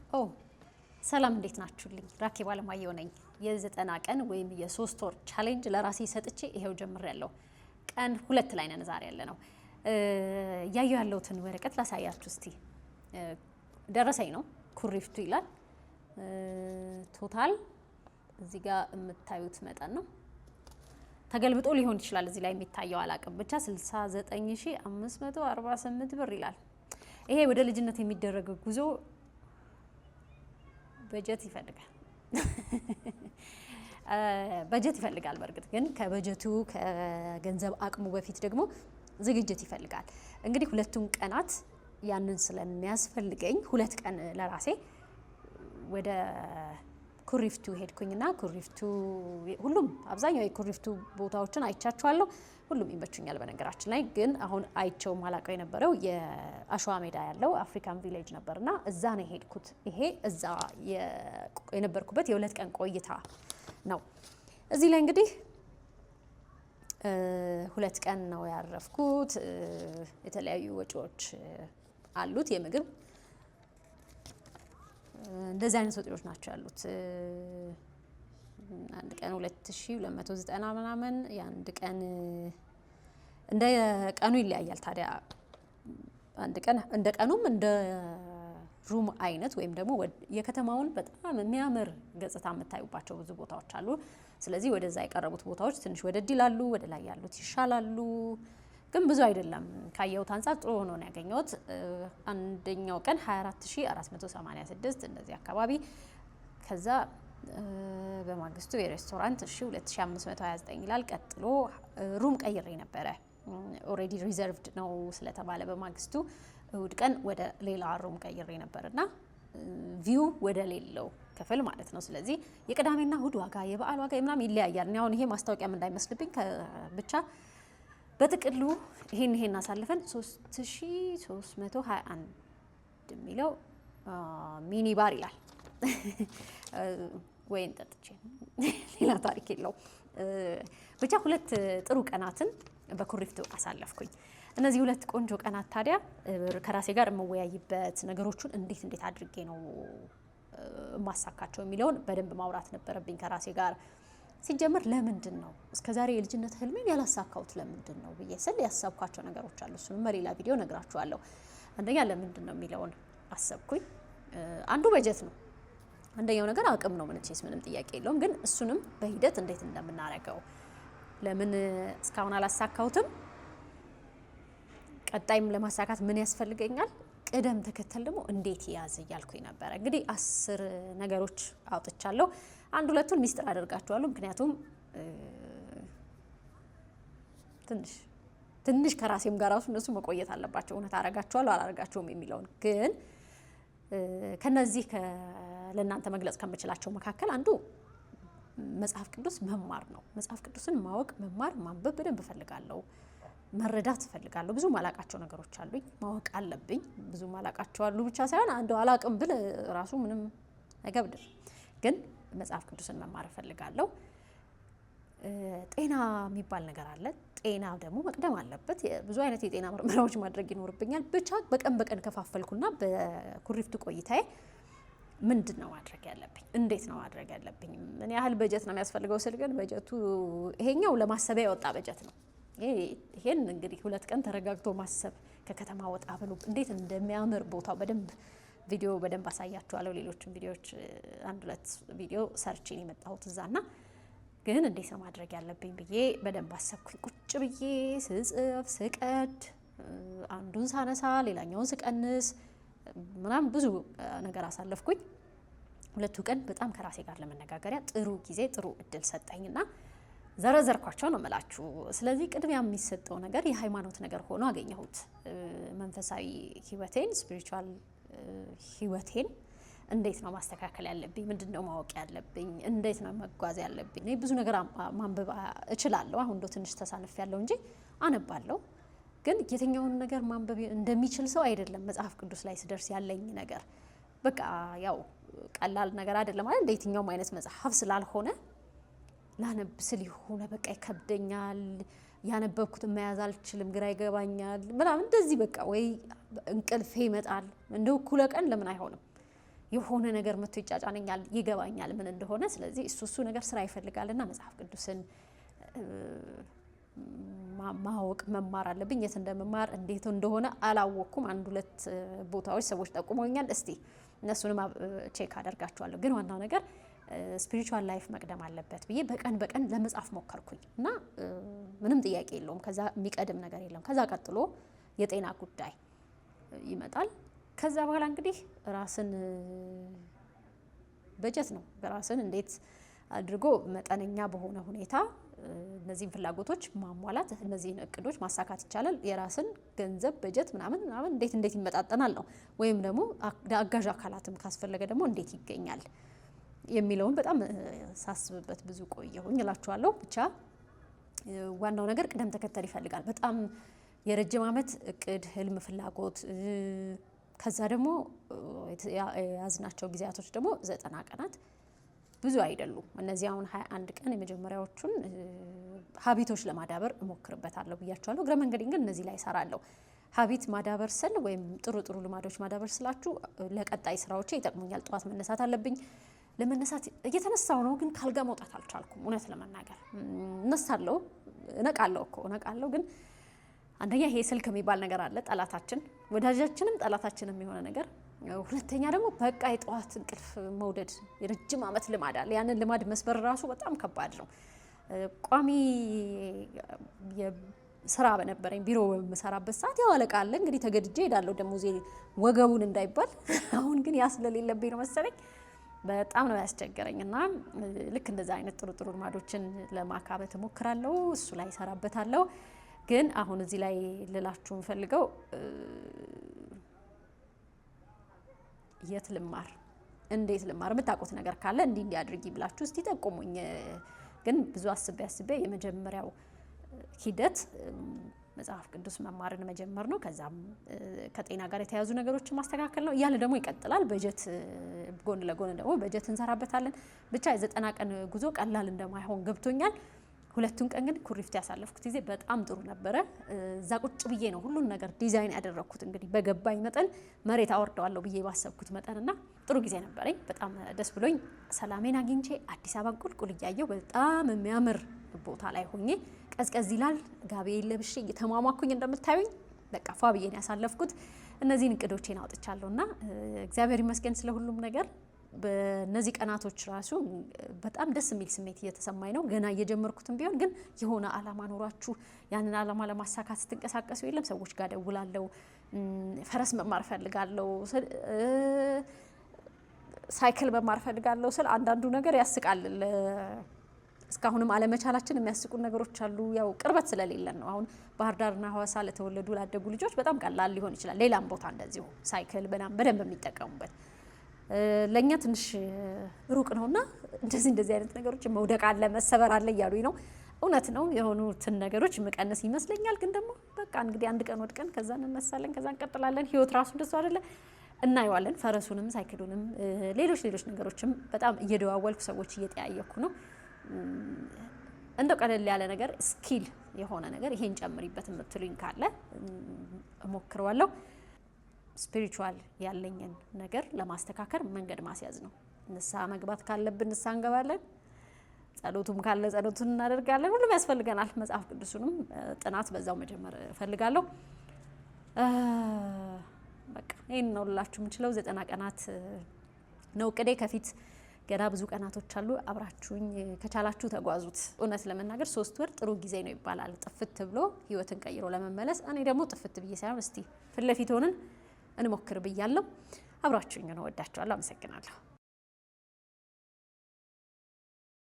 ኦ ሰላም፣ እንዴት ናችሁልኝ? ራኬብ አለማየሁ ነኝ። የ90 ቀን ወይም የ3 ወር challenge ለራሴ ሰጥቼ ይሄው ጀምሬያለሁ። ቀን 2 ላይ ነን ዛሬ ያለ ነው። እያየሁ ያለሁትን ወረቀት ላሳያችሁ እስቲ። ደረሰኝ ነው፣ ኩሪፍቱ ይላል። Total እዚህ ጋር የምታዩት መጠን ነው። ተገልብጦ ሊሆን ይችላል እዚህ ላይ የሚታየው፣ አላቅም። ብቻ 69,548 ብር ይላል። ይሄ ወደ ልጅነት የሚደረግ ጉዞ በጀት ይፈልጋል፣ በጀት ይፈልጋል። በእርግጥ ግን ከበጀቱ ከገንዘብ አቅሙ በፊት ደግሞ ዝግጅት ይፈልጋል። እንግዲህ ሁለቱን ቀናት ያንን ስለሚያስፈልገኝ 2 ቀን ለራሴ ወደ ኩሪፍቱ ሄድኩኝና ኩሪፍቱ ሁሉም አብዛኛው የኩሪፍቱ ቦታዎችን አይቻቸዋለሁ። ሁሉም ይመቹኛል። በነገራችን ላይ ግን አሁን አይቸው ማላቀው የነበረው የአሸዋ ሜዳ ያለው African Village ነበርና እዛ ነው የሄድኩት። ይሄ እዛ የነበርኩበት የ2 ቀን ቆይታ ነው። እዚህ ላይ እንግዲህ 2 ቀን ነው ያረፍኩት። የተለያዩ ወጪዎች አሉት፣ የምግብ እንደዚህ አይነት ወጪዎች ናቸው ያሉት። አንድ ቀን 2290 ምናምን፣ የአንድ ቀን እንደ ቀኑ ይለያያል። ታዲያ አንድ ቀን እንደ ቀኑም እንደ room አይነት ወይም ደግሞ የከተማውን በጣም የሚያምር ገጽታ የምታዩባቸው ብዙ ቦታዎች አሉ። ስለዚህ ወደዛ የቀረቡት ቦታዎች ትንሽ ወደድ ይላሉ፣ ወደ ላይ ያሉት ይሻላሉ። ግን ብዙ አይደለም። ካየሁት አንጻር ጥሩ ሆኖ ነው ያገኘሁት። አንደኛው ቀን 24,486 እንደዚህ አካባቢ፣ ከዛ በማግስቱ የሬስቶራንት እሺ 2529 ይላል። ቀጥሎ room ቀይሬ ነበረ፣ already reserved ነው ስለተባለ በማግስቱ እሁድ ቀን ወደ ሌላ room ቀይሬ ነበር እና view ወደ ሌለው ክፍል ማለት ነው። ስለዚህ የቅዳሜና እሁድ ዋጋ፣ የበዓል ዋጋ ምናምን ይለያያል። እኔ አሁን ይሄ ማስታወቂያም እንዳይመስልብኝ፣ ብቻ በጥቅሉ ይሄን ይሄን አሳልፈን 3321 የሚለው mini bar ይላል። ወይን ጠጥቼ፣ ሌላ ታሪክ የለው። ብቻ ሁለት ጥሩ ቀናትን በኩሪፍቱ አሳለፍኩኝ። እነዚህ ሁለት ቆንጆ ቀናት ታዲያ ከራሴ ጋር የምወያይበት፣ ነገሮቹን እንዴት እንዴት አድርጌ ነው የማሳካቸው የሚለውን በደንብ ማውራት ነበረብኝ ከራሴ ጋር። ሲጀመር ለምንድን ነው እስከዛሬ የልጅነት ህልሜን ያላሳካሁት፣ ለምንድን ነው ብዬ ስል ያሰብኳቸው ነገሮች አሉ። እሱንም በሌላ ቪዲዮ ነግራችኋለሁ። አንደኛ ለምንድን ነው የሚለውን አሰብኩኝ። አንዱ በጀት ነው። አንደኛው ነገር አቅም ነው። መቼስ ምንም ጥያቄ የለውም። ግን እሱንም በሂደት እንዴት እንደምናደርገው፣ ለምን እስካሁን አላሳካሁትም፣ ቀጣይም ለማሳካት ምን ያስፈልገኛል፣ ቅደም ተከተል ደግሞ እንዴት ያዝ እያልኩኝ ነበረ። እንግዲህ 10 ነገሮች አውጥቻለሁ። አንድ ሁለቱን ሚስጥር አደርጋቸዋለሁ። ምክንያቱም ትንሽ ትንሽ ከራሴም ጋር ራሱ እነሱ መቆየት አለባቸው። እውነት አረጋቸዋለሁ አላረጋቸውም የሚለውን ግን ከነዚህ ለእናንተ መግለጽ ከምችላቸው መካከል አንዱ መጽሐፍ ቅዱስ መማር ነው። መጽሐፍ ቅዱስን ማወቅ፣ መማር፣ ማንበብ በደንብ እፈልጋለሁ። መረዳት እፈልጋለሁ። ብዙ ማላቃቸው ነገሮች አሉኝ፣ ማወቅ አለብኝ። ብዙ ማላቃቸው አሉ ብቻ ሳይሆን አንዱ አላቅም ብል ራሱ ምንም አይከብድም። ግን መጽሐፍ ቅዱስን መማር እፈልጋለሁ። ጤና የሚባል ነገር አለ። ጤና ደግሞ መቅደም አለበት። ብዙ አይነት የጤና ምርመራዎች ማድረግ ይኖርብኛል። ብቻ በቀን በቀን ከፋፈልኩና በኩሪፍቱ ቆይታዬ ምንድን ነው ማድረግ ያለብኝ፣ እንዴት ነው ማድረግ ያለብኝ፣ ምን ያህል በጀት ነው የሚያስፈልገው ስል ግን በጀቱ ይሄኛው ለማሰቢያ የወጣ በጀት ነው። ይሄን እንግዲህ 2 ቀን ተረጋግቶ ማሰብ፣ ከከተማ ወጣ ብሎ እንዴት እንደሚያምር ቦታው በደንብ ቪዲዮ በደንብ አሳያችኋለሁ። ሌሎችም ቪዲዮዎች አንድ ሁለት ቪዲዮ ሰርቼ ነው የመጣሁት እዛና ግን እንዴት ነው ማድረግ ያለብኝ ብዬ በደንብ አሰብኩኝ። ቁጭ ብዬ ስጽፍ፣ ስቀድ፣ አንዱን ሳነሳ ሌላኛውን ስቀንስ ምናምን ብዙ ነገር አሳለፍኩኝ። ሁለቱ ቀን በጣም ከራሴ ጋር ለመነጋገሪያ ጥሩ ጊዜ፣ ጥሩ እድል ሰጠኝና ዘረዘርኳቸው ነው የምላችሁ። ስለዚህ ቅድሚያ የሚሰጠው ነገር የሃይማኖት ነገር ሆኖ አገኘሁት። መንፈሳዊ ህይወቴን፣ spiritual ህይወቴን እንዴት ነው ማስተካከል ያለብኝ? ምንድን ነው ማወቅ ያለብኝ? እንዴት ነው መጓዝ ያለብኝ? እኔ ብዙ ነገር ማንበብ እችላለሁ። አሁን እንደው ትንሽ ተሳንፍ ያለው እንጂ አነባለሁ። ግን የትኛውን ነገር ማንበብ እንደሚችል ሰው አይደለም። መጽሐፍ ቅዱስ ላይ ስደርስ ያለኝ ነገር በቃ ያው ቀላል ነገር አይደለም ማለት እንደ የትኛውም አይነት መጽሐፍ ስላልሆነ ላነብ ስል የሆነ በቃ ይከብደኛል። ያነበብኩትን መያዝ አልችልም፣ ግራ ይገባኛል ምናምን እንደዚህ በቃ ወይ እንቅልፌ ይመጣል። እንደው እኩለ ቀን ለምን አይሆንም? የሆነ ነገር መጥቶ ይጫጫነኛል፣ ይገባኛል ምን እንደሆነ። ስለዚህ እሱ እሱ ነገር ስራ ይፈልጋልና መጽሐፍ ቅዱስን ማወቅ መማር አለብኝ። የት እንደምማር እንዴት እንደሆነ አላወቅኩም። አንድ ሁለት ቦታዎች ሰዎች ጠቁመውኛል። እስቲ እነሱንም check አደርጋቸዋለሁ። ግን ዋናው ነገር spiritual life መቅደም አለበት ብዬ በቀን በቀን ለመጻፍ ሞከርኩኝ እና ምንም ጥያቄ የለውም። ከዛ የሚቀድም ነገር የለም። ከዛ ቀጥሎ የጤና ጉዳይ ይመጣል። ከዛ በኋላ እንግዲህ ራስን በጀት ነው። ራስን እንዴት አድርጎ መጠነኛ በሆነ ሁኔታ እነዚህን ፍላጎቶች ማሟላት፣ እነዚህን እቅዶች ማሳካት ይቻላል። የራስን ገንዘብ በጀት ምናምን ምናምን እንዴት እንዴት ይመጣጠናል ነው። ወይም ደግሞ አጋዥ አካላትም ካስፈለገ ደግሞ እንዴት ይገኛል የሚለውን በጣም ሳስብበት ብዙ ቆየሁኝ እላችኋለሁ። ብቻ ዋናው ነገር ቅደም ተከተል ይፈልጋል። በጣም የረጅም ዓመት እቅድ፣ ህልም፣ ፍላጎት፣ ከዛ ደግሞ የያዝናቸው ጊዜያቶች ደግሞ 90 ቀናት ብዙ አይደሉም። እነዚህ አሁን 21 ቀን የመጀመሪያዎቹን habit ኦች ለማዳበር እሞክርበታለሁ ብያቸዋለሁ። እግረ መንገዴን ግን እነዚህ ላይ እሰራለሁ። Habit ማዳበር ስል ወይም ጥሩ ጥሩ ልማዶች ማዳበር ስላችሁ ለቀጣይ ስራዎቼ ይጠቅሙኛል። ጠዋት መነሳት አለብኝ። ለመነሳት እየተነሳው ነው፣ ግን ካልጋ መውጣት አልቻልኩም። እውነት ለመናገር እነሳለሁ፣ እነቃለሁ እኮ እነቃለሁ፣ ግን አንደኛ ይሄ ስልክ የሚባል ነገር አለ፣ ጠላታችን፣ ወዳጃችንም ጠላታችንም የሆነ ነገር። ሁለተኛ ደግሞ በቃ የጠዋት እንቅልፍ መውደድ የረጅም ዓመት ልማድ አለ። ያንን ልማድ መስበር ራሱ በጣም ከባድ ነው። ቋሚ ስራ በነበረኝ ቢሮ በምሰራበት ሰዓት ያው አለቃ አለ፣ እንግዲህ ተገድጄ እሄዳለሁ ደሞዜ ወገቡን እንዳይባል። አሁን ግን ያ ስለሌለብኝ ነው መሰለኝ በጣም ነው ያስቸገረኝ። እና ልክ እንደዛ አይነት ጥሩ ጥሩ ልማዶችን ለማካበት እሞክራለሁ። እሱ ላይ እሰራበታለሁ። ግን አሁን እዚህ ላይ ልላችሁ የምፈልገው የት ልማር፣ እንዴት ልማር፣ የምታውቁት ነገር ካለ እንዲህ እንዲህ አድርጊ ብላችሁ እስቲ ጠቁሙኝ። ግን ብዙ አስቤ አስቤ የመጀመሪያው ሂደት መጽሐፍ ቅዱስ መማርን መጀመር ነው። ከዛም ከጤና ጋር የተያያዙ ነገሮችን ማስተካከል ነው እያለ ደግሞ ይቀጥላል። በጀት ጎን ለጎን ደግሞ በጀት እንሰራበታለን። ብቻ የ90 ቀን ጉዞ ቀላል እንደማይሆን ገብቶኛል። ሁለቱን ቀን ግን ኩሪፍቱ ያሳለፍኩት ጊዜ በጣም ጥሩ ነበረ። እዛ ቁጭ ብዬ ነው ሁሉን ነገር ዲዛይን ያደረግኩት። እንግዲህ በገባኝ መጠን መሬት አወርደዋለሁ ብዬ ባሰብኩት መጠንና ጥሩ ጊዜ ነበረኝ። በጣም ደስ ብሎኝ ሰላሜን አግኝቼ አዲስ አበባን ቁልቁል እያየሁ በጣም የሚያምር ቦታ ላይ ሆኜ ቀዝቀዝ ይላል፣ ጋቢ ለብሼ እየተሟሟኩኝ እንደምታዩኝ በቃ ፏ ብዬ ነው ያሳለፍኩት። እነዚህን እቅዶቼን አውጥቻለሁና እግዚአብሔር ይመስገን ስለ ሁሉም ነገር። በእነዚህ ቀናቶች ራሱ በጣም ደስ የሚል ስሜት እየተሰማኝ ነው። ገና እየጀመርኩትም ቢሆን ግን የሆነ አላማ ኖሯችሁ ያንን አላማ ለማሳካት ስትንቀሳቀሱ የለም ሰዎች ጋር ደውላለሁ፣ ፈረስ መማር ፈልጋለሁ፣ ሳይክል መማር ፈልጋለሁ ስል አንዳንዱ ነገር ያስቃል። እስካሁንም አለመቻላችን የሚያስቁን ነገሮች አሉ። ያው ቅርበት ስለሌለን ነው። አሁን ባህር ዳርና ሐዋሳ ለተወለዱ ላደጉ ልጆች በጣም ቀላል ሊሆን ይችላል። ሌላም ቦታ እንደዚሁ ሳይክል በናም በደንብ የሚጠቀሙበት ለኛ ትንሽ ሩቅ ነውና እንደዚህ እንደዚህ አይነት ነገሮች መውደቅ አለ መሰበር አለ እያሉኝ ነው። እውነት ነው። የሆኑትን ነገሮች መቀነስ ይመስለኛል። ግን ደግሞ በቃ እንግዲህ አንድ ቀን ወድቀን ከዛ እንነሳለን፣ ከዛ እንቀጥላለን። ህይወት ራሱ እንደሱ አይደለ? እናየዋለን። ፈረሱንም ሳይክሉንም ሌሎች ሌሎች ነገሮችም በጣም እየደዋወልኩ ሰዎች እየጠያየኩ ነው። እንደው ቀለል ያለ ነገር skill የሆነ ነገር ይሄን ጨምሪበት የምትሉኝ ካለ እሞክረዋለሁ። Spiritual ያለኝን ነገር ለማስተካከል መንገድ ማስያዝ ነው። ንስሐ መግባት ካለብን ንስሐ እንገባለን። ጸሎቱም ካለ ጸሎቱን እናደርጋለን። ሁሉም ያስፈልገናል። መጽሐፍ ቅዱሱንም ጥናት በዛው መጀመር እፈልጋለሁ። በቃ ይሄን ነው ልላችሁ የምችለው። 90 ቀናት ነው እቅዴ። ከፊት ገና ብዙ ቀናቶች አሉ። አብራችሁኝ ከቻላችሁ ተጓዙት። እውነት ለመናገር 3 ወር ጥሩ ጊዜ ነው ይባላል ጥፍት ብሎ ህይወትን ቀይሮ ለመመለስ። እኔ ደግሞ ጥፍት ብዬ ሳይሆን እስቲ ፊት ለፊት ሆነን እንሞክር ብያለሁ። አብራችሁኝ ነው። እወዳችኋለሁ። አመሰግናለሁ።